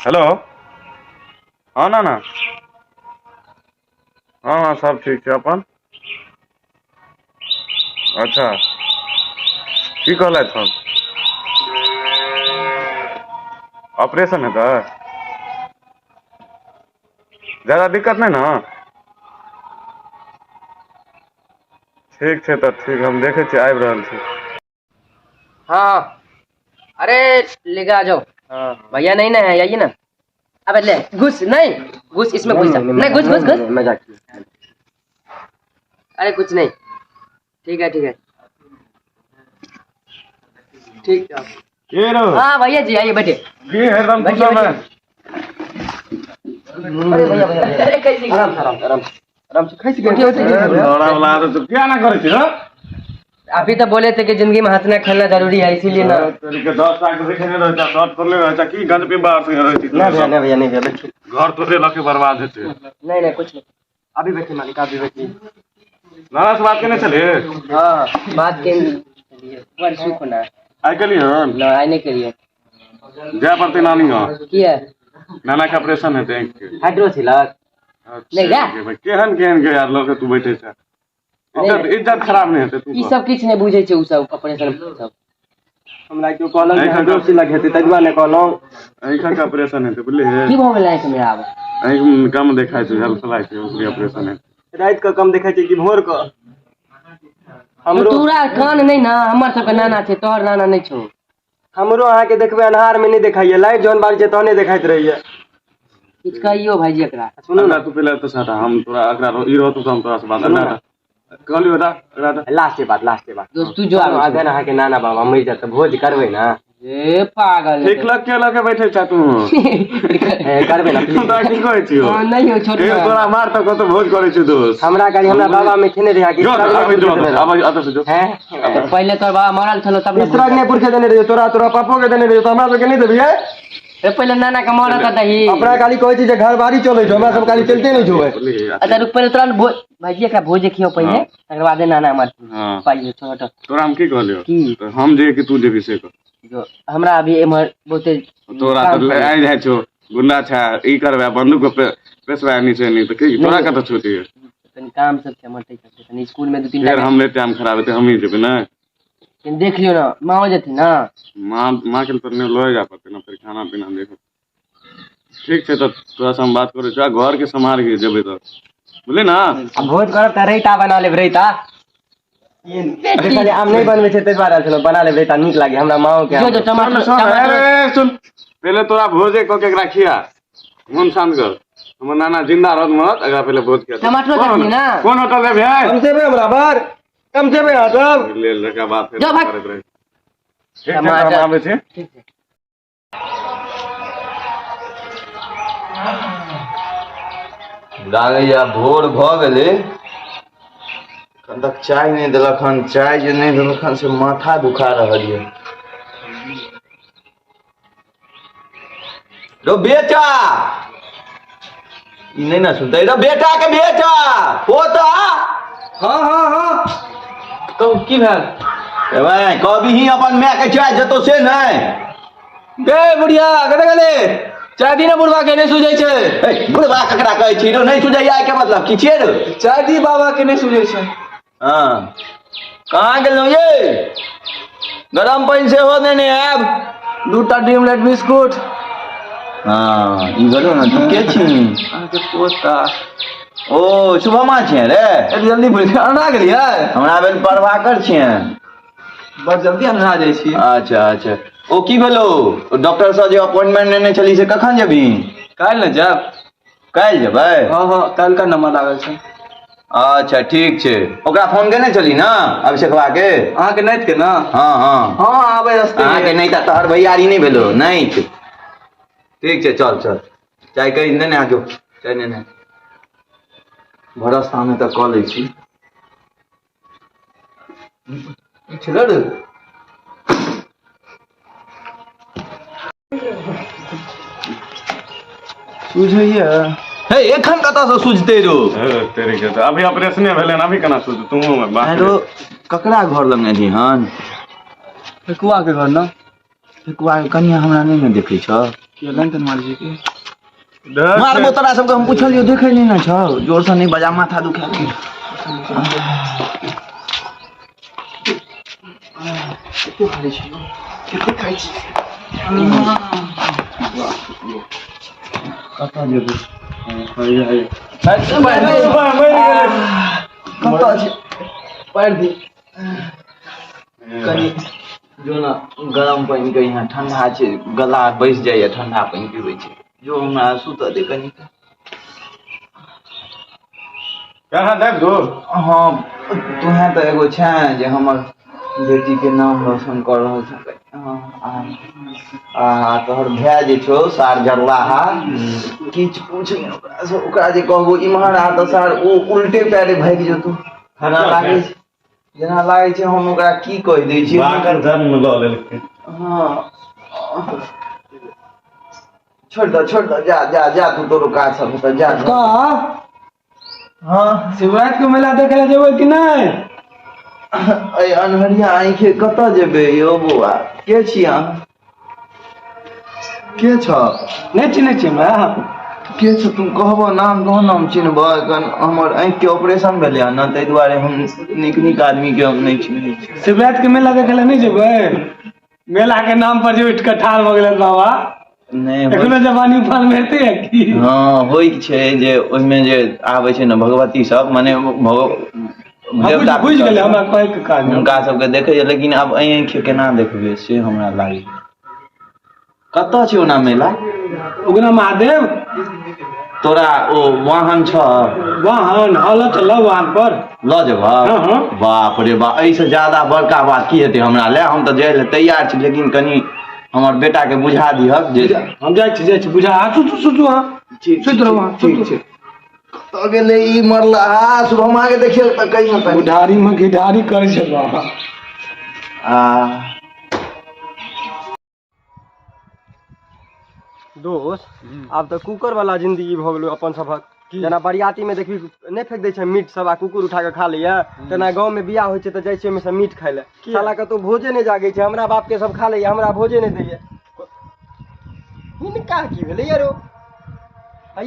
Hello. हँ नाना। हँ हँ सब ठीक छै अपन। अच्छा की कहलथि हन? ऑपरेशन हेतै? जादा दिक्कत नहि ने? ठीक छै तऽ ठीक हम देखै छियै आबि रहल छी। हाँ अरे लेके आ जाओ। हाँ। भैया नहीं ना है, आइए ना। अबे ले घुस, नहीं घुस, इसमें घुस जा। नहीं घुस घुस घुस। मजाक। अरे कुछ नहीं, ठीक है ठीक है ठीक। के रहो? हाँ भैया जी आइए बैठे। की हरदम तू बैठिए, सब बैठिए। अरे भैया भैया, अरे कैसे? आराम से आराम से आराम से आराम से खसि गेल। लौड़ा वाला आदत तो किया ना करै छी रे? अभी तो बोले थे कि जिंदगी में हंसना खेलना जरूरी है, इसीलिए ना। तोरी के 10 लाख देखे रहै छै, शर्ट खोलले रहै छै, की गंद पीबा से रहै छै। ना भैया, ना भैया, नहीं भैया, बैठिए। घर तोरे लके बर्बाद हेतै। नहीं नहीं कुछ नहीं, अभी बैठिए मालिक, अभी बैठिए। नाना से बात केने छलियै? हाँ बात के लिए पर सुख होना। आइ केलियै हन? ना आने के लिए। जाय पड़तै नानी गाँव। किया? नाना के ऑपरेशन हेतै आँखि के। हाइड्रोसिलक नहीं जा। भाई, केहन केहन के यार लके तू बैठे छै, इज्जत इज्जत खराब नहि हेतै तू ई कह। सब किछु नहि बुझै छै उ सब ऑपरेशन सब। हमरा केओ कहलक जे एखन हाइड्रोसिलक हेतै ताहि दुआरे ने कहलहुँ। आँखिक ऑपरेशन हेतै बुझलियै। की भऽ गेल आँखि मे आब? आँखि मे कम देखाइ छै, झलफलाइ छै, ओकरे ऑपरेशन हेतै। राति कऽ कम देखै छै कि भोर कऽ? हमरो तोरा कान नहि ना, हमर सबके नाना छै, तोहर नाना नहि छौ। हमरो अहाँके देखबै अन्हार मे नहि देखाइया, लाइट जहन बारै छै तहने देखाइत रहैया। किछु कहियौ भाईजी एकरा। सुनू ना ने तू पहिले तऽ साटा हम तोरा एकरा ई रहतौ तऽ हम तोरा से बात सुनू ने। कहलियौ बेटा एकरा तऽ लास्ट बात, लास्ट बात। दोस्त तू जो आबै अगर अहाँके नाना बाबा मरि जायत तऽ भोज करबै ने? ए पागल। ठीक लग के लके बैठे छा तू। ए, करबै ने हम प्लीज? तोरा की कहै छियौ? हाँ, नहीं हो छोट। ए तोरा मार तऽ कतौ भोज करै छियौ दोस्त। हमरा गाड़ी हमरा बाबा में खेने रहे जो आबै जो आबै अतऽ से जो। हैं? पहिले तोहर बाबा मरल छलो तब ने। इसराग के देने रहियो, तोरा तोरा पापो के देने रहियो, तऽ हमरा सबके नहि देबही? ए, पहिले नाना के मरल तऽ दही। अपना खाली कहै छी जे घर बाड़ी चलै छौ, हमरा सब खाली चलिते नहि छौ। बुझलियै? अच्छा रुक, पहिले तोरा भोज भाईजी एकरा भोज खियो पहिले, तकर बादे नाना मर। हँ पाइयो छोट। तोरा हम की कहलियौ? की? तऽ हम जे कि तू जेबही से कह। जो हमरा अभी एम्हर बहुते तोरा तऽ काम ले आइ जाइ छौ, गुंडा छै, ई करबै बंदूक पे पेशवा एनी से एनी तऽ की तोरा कतऽ छुटी? कनि काम सब छै हमर, ताहि चलते कनि स्कूल में दू तीन फेर टा हम टाइम खराब हेतै, हमही जेबै ने। कनि देख लियौ ने, माँओ जेथिन ने। माँ माँ के तऽ नहि लऽ जाय पड़तै ने, फेर खाना पीना देखो। ठीक छै तऽ तोरा से हम बात करै छियौ, आ घर के सम्हार के जेबै तऽ बुझली ने। आ भोज करब तऽ रायता बना लेब, रायता। देखलियै, आम नहि बनबै छै ताहि दुआरे आयल छलहुँ, बना लेब रायता, नीक लागे हमरा माँओ के। जो जो टमाटर सुन, टमाटर अरे सुन, पहिले तोरा भोजे कऽ के एकरा खिया, मन शांत कर। हमर नाना जिंदा रहत मरत, एकरा पहिले भोज खिया। टमाटरो कोन- चटनी ना? कोन होटल रे भाई? कम सेबै हमरा बर कम सेबै अहाँ सब। ले लड़का बात फेर जो भाग। करैत रहै। ठीक छै तऽ हम टमाटर। आबै छी। ठीक छै। लागैया भोर भऽ गेलै, एखन तक चाय नहि देलक हन। चाय जे नहि देलक हन से माथा दुखा रहल यऽ। रौ बेटा, ई नहि ने सुनतै। रौ बेटा के बेटा, पोता। हँ हँ हँ, कहू की भेल? ए भाइ, कहबही अपन माय के चाय देतौ से नहि। गे बुढ़िया, कतऽ गेलै? चाय दी ने बुढ़वा के, नहि सुझै छै। ए, बुढ़बा ककरा कहै छी रौ? नहि सुझैया के मतलब की छियै रौ? चाय दी बाबा के, नहि सुझै छै। हँ, कहाँ गेलहुँ ये? गरम पानि सेहो नेने आयब। दूटा ड्रीम लाइट बिस्कुट। हँ, ई भेलौ ने। तू के छी? अहाँके पोता। ओ शुभमा छियै रे? एते जल्दी भूलि गेल, अन्हरा गेलियै? हमरा भेल प्रभाकर छियै। बड़ जल्दी अन्हरा जाइ छी। अच्छा अच्छा, ओ की भेलौ, डॉक्टर सँ जे अपॉइंटमेंट लेने छली से कखन जेबही? काल्हि ने जायब। काल्हि जेबै? हँ हँ, काल्हिका नंबर लागल छै। अच्छा ठीक छै। ओकरा फोन केने छली ने अभिषेकवा के? अहाँके नाति के ने? हँ हँ। हँ, आबै रस्ते। अहाँके नहि तऽ तोहर भैयारी नहि भेलो नाति। ठीक छै, चल चल, चाय कहि नेने आ, जो चाय नेने भरस सामने तऽ कऽ लै छी। ई छलै रे। सुझैया हे, एखन कतऽसँ सुझतै रो? तेरे के तऽ अभी ऑपरेशने भेलै हन, अभी केना सुझतै? तू बात रो, ककरा घर लग एली हन? फेकुआ के घर ने। फेकुआ के कनिया हमरा नहि ने देखै छ। के लाइन तन मारै छै की मारबो तोरा सबके हम पुछलियौ देखै नहि ने छौ जोरसँ नहि बजा माथा दुखा गेल कते खाइ छी कते खाइ छी कतऽ जेबै कतऽ छै पढ़ि दे कनि जो ने गरम पानि के यहाँ ठंडा छै गला बैस जाइए ठंडा पानि पीबै छै जो हमरा सुतऽ दे कनि कहाँ देख दो हँ तुहे तऽ एगो छै जे हमर बेटीके नाम रोशन कऽ रहल छै हँ आ तोहर भाय जे छौ सार जरलाहा किछु पूछ नहि ओकरासँ ओकरा जे कहबो इम्हर आ तऽ सार ओ उल्टे पैरे भागि जेतौ हमरा लागै छै जेना लागै छै हम ओकरा की कहि दै छियै बाकर जन्म लऽ लेलकै हँ छोड़ि दऽ छोड़ि दऽ जा जा जा तू तोरो काज सब हेतौ जा का हँ शिवरात्रि के मेला देखे लए जेबै कि नहि एहि अन्हरिया आँखि कतऽ जेबै यौ बौआ के छी अहाँ के छ नहि चिन्है छियै हमरा के छ तू कहबह नाम तहन हम चिन्हबह एखन हमर आँखिके ऑपरेशन भेलै हँ ने ताहि दुआरे हम नीक नीक आदमीके हम नहि चिन्है छी शिवरात्रि के मेला देखे लए नहि जेबै मेला के नाम पर जे उठि कऽ ठाढ़ भऽ गेलै बाबा नहि होइ- एखनो जवानी उफान में हेतै या की हँ होइ छै जे ओहिमे जे आबै छै ने भगवती सब मने भग हम देवता बुझि गेलै हमरा कहै के काज नहि। हुनका सबके देखै छै लेकिन आब एहि आँखि केना देखबै से हमरा लागैए कतऽ छै ओना मेला उगना महादेव तोरा ओ वाहन छ वाहन हँ लऽ चल वाहन पर लऽ जेबह हँ, हँ। बाप रे बाप एहिसँ ज्यादा बड़का बात की हेतै हमरा ले हम तऽ जाइ लए तैयार छी लेकिन कनि हमर बेटाके बुझा दिहक जे हम जाइ छी जाइ छी बुझा आ सुतू सुतू अहाँ ठीक सुति रहू अहाँ ठीक छै कतऽ गेलै ई मरला शुभमा के देखियौ तऽ कहियो तनी बुढ़ारी मे घिढारी करै छै बाबा आ दोस्त आब तऽ कुकर वाला जिंदगी भऽ गेलो अपन सभक जेना बरियाती में देखबी नहि फेंक दै छै मीट सब आ कुकुर उठा कऽ खा लैया तेना गाँव में बियाह होइ छै तऽ जाइ छियै ओहिमे सँ मीट खाय लए साला कतौ भोजे नहि जागै छै हमरा बाप के सब खा लैया हमरा भोजे नहि दैया हिनका की भेलै यारो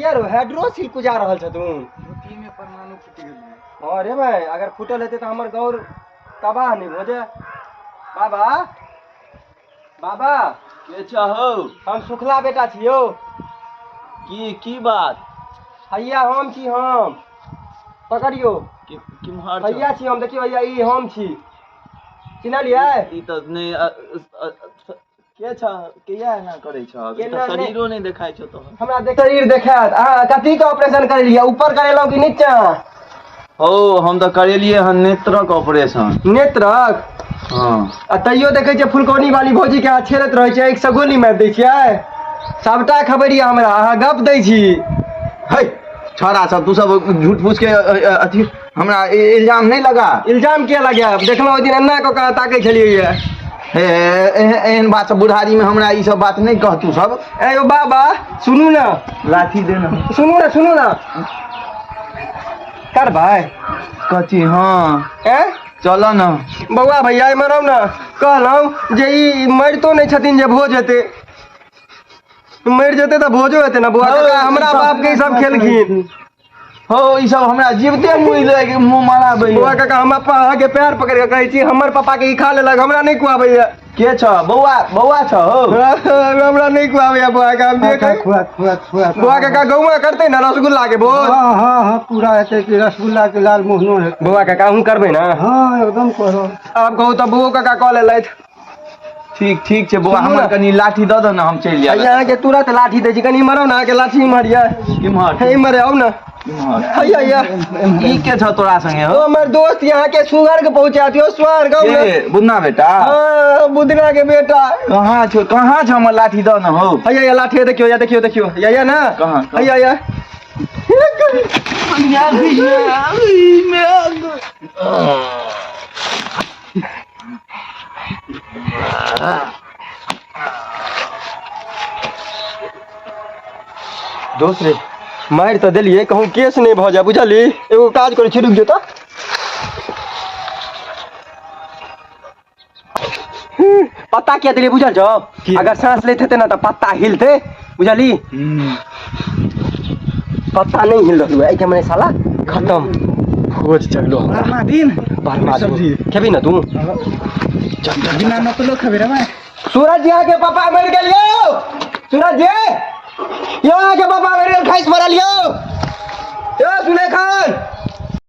यारो हाइड्रोसिल कुजा रहल छथुन हँ रे भाई अगर फूटल हेतै तऽ हमर गौर तबाह नहि भऽ जाय बाबा बाबा के छहो हम सुखला बेटा छियौ की की बात हैया हम छी हम पकड़ियौ किम्हर छौ? हैया छी हम देखियौ हैया ई हम छी चिन्हलियै ई तऽ नहि के छ किया एना करै छ ई केना तऽ नहि? शरीरो नहि देखाइ छौ तोहर हमरा देख शरीर देखायत अहाँ कथी के ऑपरेशन करेलियै ऊपर करेलहुँ कि नीचा हौ हम तऽ करेलियै हन नेत्रक ऑपरेशन नेत्रक हँ आ तैयो देखै छियै फुलकौनी वाली भौजी के अहाँ छेड़ैत रहै छियै एक सए गोली मारि दै छियै सबटा खबर यऽ हमरा अहाँ गप दै छी है छौड़ा सब तू सब झूठ फूस के अथी हमरा इल्जाम नहि लगा इल्जाम किया लगायब देखलहुँ ओहि दिन एना कऽ कऽ ताकै छलियै ये हे एहन बात सब बुढ़ारी में हमरा ई सब बात नहि कह तू सब ए यौ बाबा सुनू ने लाठी दे ना सुनू ने सुनू ने करबै कथी हँ ए चल न बौआ भैया एम्हर आउ ने कहलहुँ जे ई मरितो नहि छथिन जे भोज हेतै मरि जेतै तऽ भोजो हेतै ने बौआ काका हमरा बाप के ई सब खेलखिन हो ई सब हमरा जीवते मुँह लए मुँह मराबै बौआ काका हम अपन अहाँके पैर पकड़ि कऽ कहै छी हमर पापा के ई खा लेलक हमरा नहि खुआबैया के छ बौआ बौआ छ हो हमरा नहि खुआबैया बौआ काका हम जे कही खुआ खुआ खुआ बौआ काका गौआ करतै ने रसगुल्ला के भोज हाँ हाँ हाँ पूरा हेतै कि रसगुल्ला के लाल मोहनो हेतै बौआ काका अहूँ करबै ने हाँ एकदम करो आब कहू तऽ बौओ काका कऽ लेलथि ठीक ठीक छै बौआ सुनू हमर ने। कनि लाठी दऽ दऽ ने हम चलि जायब हैया अहाँके तुरंत लाठी दै छी कनि इम्हर आउ ने अहाँके लाठी इम्हर यऽ किम्हर हे इम्हर आउ ने किम्हर हैया हैया ई के छ तोरा संगे ओ हो हमर दोस्त यहाँ के सुगर के पहुंचा दियो स्वर्ग आउ ने के बुन्ना बेटा हाँ, बुदना के बेटा कहाँ छौ कहाँ छौ हमर लाठी दऽ ने हो हैया हैया लाठी है, देखियो या देखियो देखियो हैया या ना कहाँ, कहाँ? हैया या दोस्त रे मारि तऽ देलियै कहूँ केस नहि भऽ जाय बुझली एगो काज करै छी रुकि जो तऽ पत्ता किया देलियै बुझल छौ अगर साँस लैत हेतै ने तऽ पत्ता हिलतै बुझली पत्ता नहीं हिल रहलो है एहिके मने साला खत्म भोज चललो हमरा बारहमा दिन बारहमा दिन। सब्जी खेबी ना तू बिना नतलो खेबे रे भाई सूरज जी के पापा मर गेल यौ सूरज जी यौ अहाँके पापा मरि गेल खसि पड़ल यौ यौ सुलेखान